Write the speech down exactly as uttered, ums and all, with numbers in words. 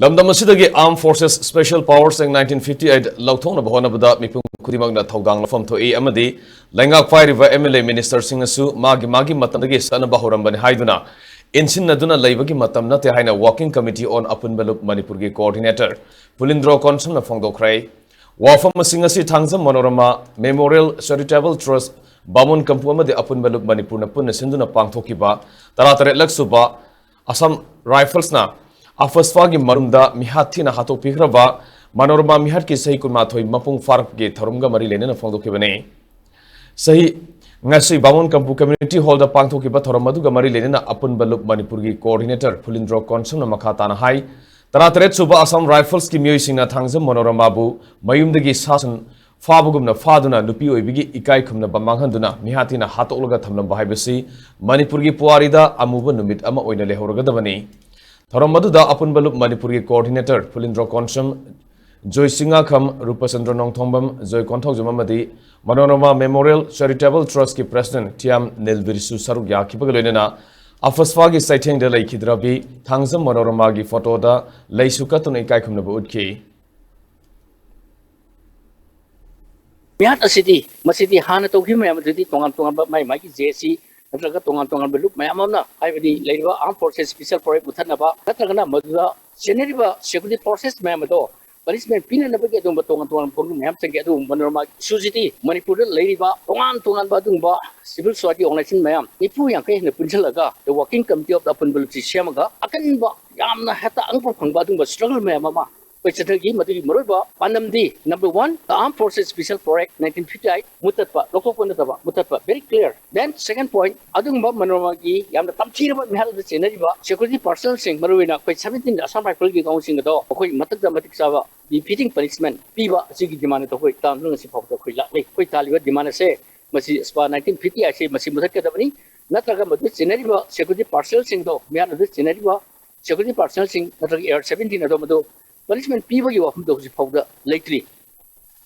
ꯂꯝꯗꯝ ꯑꯁꯤꯗꯒꯤ Armed Forces Special Powers Act nineteen fifty eight ꯂꯧꯊꯣꯛꯅꯕ ꯍꯣꯠꯅꯕꯗ ꯃꯤꯄꯨꯝ ꯈꯨꯗꯤꯡꯃꯛꯅ ꯊꯧꯗꯥꯡ ꯂꯧꯐꯝ ꯊꯣꯛꯏ ꯑꯃꯗꯤ ꯂꯩꯉꯥꯛ ꯄꯥꯏꯔꯤꯕ M L A minister ꯁꯤꯡꯅꯁꯨ ꯃꯥꯒꯤ ꯃꯥꯒꯤ ꯃꯇꯝꯗꯒꯤ ꯆꯠꯅꯕ ꯍꯧꯔꯝꯕꯅꯤ ꯍꯥꯏꯗꯨꯅ ꯏꯟꯁꯤꯟꯅꯗꯨꯅ ꯂꯩꯕꯒꯤ ꯃꯇꯝ ꯅꯠꯇꯦ ꯍꯥꯏꯅ Working Committee on ꯑꯄꯨꯟꯕ ꯂꯨꯞ ꯃꯅꯤꯄꯨꯔꯒꯤ coordinator ꯄꯨꯂꯤꯟꯗ꯭ꯔꯣ ꯀꯣꯟꯁꯝꯅ ꯐꯣꯡꯗꯣꯛꯈ꯭ꯔꯦ꯫ ꯋꯥꯐꯝ ꯑꯁꯤꯡ ꯑꯁꯤ Thangjam Manorama Memorial Charitable Trust, ꯕꯥꯃꯣꯟ ꯀꯝꯄꯨ ꯑꯃꯗꯤ ꯑꯄꯨꯟꯕ ꯂꯨꯞ ꯃꯅꯤꯄꯨꯔꯅ ꯄꯨꯟꯅ ꯁꯤꯟꯗꯨꯅ ꯄꯥꯡꯊꯣꯛꯈꯤꯕ ꯇꯔꯥꯇꯔꯦꯠꯂꯛ ꯁꯨꯕ Assam Rifles ꯅ ꯑꯐꯁꯐꯥꯒꯤ ꯃꯔꯨꯝꯗ ꯃꯤꯍꯥꯠ ꯊꯤꯅ ꯍꯥꯠꯇꯣꯛꯄꯤꯈ꯭ꯔꯕ ꯃꯅꯣꯔꯃꯥ ꯃꯤꯍꯥꯠꯀꯤ ꯆꯍꯤ ꯀꯨꯟꯃꯥꯊꯣꯏ ꯃꯄꯨꯡ ꯐꯥꯔꯛꯄꯒꯤ ꯊꯧꯔꯝꯒ ꯃꯔꯤ ꯂꯩꯅꯅ ꯐꯣꯡꯗꯣꯛꯈꯤꯕꯅꯤ꯫ ꯆꯍꯤ ꯉꯁꯤ ꯕꯥꯃꯣꯟ ꯀꯝꯄꯨ Community Hall ꯗ ꯄꯥꯡꯊꯣꯛꯈꯤꯕ ꯊꯧꯔꯝ ꯑꯗꯨꯒ ꯃꯔꯤ ꯂꯩꯅꯅ ꯑꯄꯨꯟꯕ ꯂꯨꯞ ꯃꯅꯤꯄꯨꯔꯒꯤ coordinator ꯐꯨꯂꯤꯟꯗ꯭ꯔꯣ ꯀꯣꯟꯁꯝꯅ ꯃꯈꯥ ꯇꯥꯅ ꯍꯥꯏ, ꯇꯔꯥꯇꯔꯦꯠ ꯁꯨꯕ Assam Rifles ꯀꯤ ꯃꯤꯑꯣꯏꯁꯤꯡꯅ ꯊꯥꯡꯖꯝ ꯃꯅꯣꯔꯃꯥꯕꯨ ꯃꯌꯨꯝꯗꯒꯤ ꯁꯥ ꯁꯟ ꯐꯥꯕꯒꯨꯝꯅ ꯐꯥꯗꯨꯅ ꯅꯨꯄꯤ ꯑꯣꯏꯕꯤꯒꯤ ꯏꯀꯥꯏ ꯈꯨꯝꯅꯕ ꯃꯥꯡꯍꯟꯗꯨꯅ ꯃꯤꯍꯥꯠ ꯊꯤꯅ ꯍꯥꯠꯇꯣꯛꯂꯒ ꯊꯝꯂꯝꯕ ꯍꯥꯏꯕꯁꯤ ꯃꯅꯤꯄꯨꯔꯒꯤ ꯄꯨꯋꯥꯔꯤꯗ ꯑꯃꯨꯕ ꯅꯨꯃꯤꯠ ꯑꯃ ꯑꯣꯏꯅ ꯂꯩꯍꯧꯔꯒꯗꯕꯅꯤ꯫ ꯊꯧꯔꯝ ꯑꯗꯨꯗ ꯑꯄꯨꯟꯕ ꯂꯨꯞ ꯃꯅꯤꯄꯨꯔꯒꯤ coordinator ꯐꯨꯂꯤꯟꯗ꯭ꯔꯣ ꯀꯣꯟꯁꯝ, ꯖꯣꯏ ꯆꯤꯡꯉꯥꯈꯝ, ꯔꯨꯄꯆꯟꯗ꯭ꯔ ꯅꯣꯡꯊꯣꯡꯕꯝ, ꯖꯣꯏ ꯀꯣꯟꯊꯧꯖꯝ ꯑꯃꯗꯤ ꯃꯅꯣꯔꯃꯥ Memorial Charitable Trust ꯀꯤ president ꯊꯤꯌꯥꯝ ꯅꯤꯜꯕꯤꯔꯁꯨ ꯁꯔꯨꯛ ꯌꯥꯈꯤꯕꯒ ꯂꯣꯏꯅꯅ ꯑꯐꯁꯐꯥꯒꯤ ꯆꯩꯊꯦꯡꯗ ꯂꯩꯈꯤꯗ꯭ꯔꯕꯤ ꯊꯥꯡꯖꯝ ꯃꯅꯣꯔꯃꯥꯒꯤ photo ꯗ ꯂꯩꯁꯨ ꯀꯠꯇꯨꯅ ꯏꯀꯥꯏ ꯈꯨꯝꯅꯕ ꯎꯠꯈꯤ꯫ ꯃꯤꯍꯥꯠ ꯑꯁꯤꯗꯤ, ꯃꯁꯤꯗꯤ ꯍꯥꯟꯅ ꯇꯧꯈꯤꯕ ꯃꯌꯥꯝ ꯑꯗꯨꯗꯤ ꯇꯣꯉꯥꯟ ꯇꯣꯉꯥꯟꯕ ꯃꯥꯏ ꯃꯥꯒꯤ J C ꯅꯠꯇ꯭ꯔꯒ ꯇꯣꯉꯥꯟ ꯇꯣꯉꯥꯟꯕ ꯂꯨꯞ ꯃꯌꯥꯝ ꯑꯃꯅ, ꯍꯥꯏꯕꯗꯤ ꯂꯩꯔꯤꯕ Armed Forces Special Powers Act ꯃꯨꯊꯠꯅꯕ ꯅꯠꯇ꯭ꯔꯒꯅ ꯃꯗꯨꯗ ꯆꯦꯟꯅꯔꯤꯕ security forces ꯃꯌꯥꯝ ꯑꯗꯣ punishment ꯄꯤꯅꯅꯕꯒꯤ ꯑꯗꯨꯒꯨꯝꯕ ꯇꯣꯉꯥꯟ ꯇꯣꯉꯥꯟꯕ ꯐꯣꯡꯕ ꯃꯌꯥꯝ ꯆꯪꯈꯤ꯫ ꯑꯗꯨꯒꯨꯝꯕ ꯃꯅꯣꯔꯃꯥꯒꯤ issue ꯁꯤꯗꯤ ꯃꯅꯤꯄꯨꯔꯗ ꯂꯩꯔꯤꯕ ꯇꯣꯉꯥꯟ ꯇꯣꯉꯥꯟꯕ ꯑꯗꯨꯒꯨꯝꯕ civil society organization ꯃꯌꯥꯝ ꯅꯤꯐꯨ ꯌꯥꯡꯈꯩ ꯍꯦꯟꯅ ꯄꯨꯟꯁꯤꯜꯂꯒ the Working Committee of the ꯑꯄꯨꯟꯕ ꯂꯨꯞꯁꯤ ꯁꯦꯝꯃꯒ ꯑꯀꯟꯕ, ꯌꯥꯝꯅ ꯍꯦꯛꯇ ꯑꯉꯛꯄ ꯐꯪꯕ ꯑꯗꯨꯒꯨꯝꯕ struggle ꯃꯌꯥꯝ ꯑꯃ ꯑꯩꯈꯣꯏ ꯆꯠꯊꯈꯤ꯫ ꯃꯗꯨꯒꯤ ꯃꯔꯨꯑꯣꯏꯕ ꯄꯥꯟꯗꯝꯗꯤ, number one, the Armed Forces Special Powers Act nineteen fifty eight ꯃꯨꯊꯠꯄ, ꯂꯧꯊꯣꯛꯄ ꯅꯠꯇꯕ ꯃꯨꯊꯠꯄ, very clear. Then second point, ꯑꯗꯨꯒꯨꯝꯕ ꯃꯅꯣꯔꯃꯥꯒꯤ ꯌꯥꯝꯅ ꯇꯝꯊꯤꯔꯕ ꯃꯤꯍꯥꯠ ꯑꯗꯨꯗ ꯆꯦꯟꯅꯔꯤꯕ security personnel ꯁꯤꯡ, ꯃꯔꯨꯑꯣꯏꯅ ꯑꯩꯈꯣꯏ seventeen Assam Rifles ꯀꯤ ꯀꯥꯡꯕꯨꯁꯤꯡ ꯑꯗꯣ ꯑꯩꯈꯣꯏ ꯃꯊꯛꯇ ꯃꯇꯤꯛ ꯆꯥꯕ befitting punishment ꯄꯤꯕ ꯑꯁꯤꯒꯤ demand ꯑꯗꯣ ꯑꯩꯈꯣꯏ ꯇꯥꯡ ꯑꯁꯤ ꯐꯥꯎꯕꯗ ꯑꯩꯈꯣꯏ ꯂꯥꯛꯂꯤ꯫ ꯑꯩꯈꯣꯏ ꯇꯥꯜꯂꯤꯕ demand ꯑꯁꯦ ꯃꯁꯤ SPA nineteen fifty eight ꯑꯁꯤ ꯃꯁꯤ ꯃꯨꯊꯠꯀꯗꯕꯅꯤ, ꯅꯠꯇ꯭ꯔꯒ ꯃꯗꯨ ꯆꯦꯟꯅꯔꯤꯕ security personnel ꯁꯤꯡꯗꯣ, ꯃꯤꯍꯥꯠ ꯑꯗꯨ ꯆꯦꯟꯅꯔꯤꯕ security personnel ꯁꯤꯡ ꯅꯠꯇ꯭ꯔꯒ AR seventeen ꯑꯗꯣ ꯃꯗꯨ punishment ꯄꯤꯕꯒꯤ ꯋꯥꯐꯝꯗꯣ ꯍꯧꯖꯤꯛ ꯐꯥꯎꯕꯗ ꯂꯩꯇ꯭ꯔꯤ꯫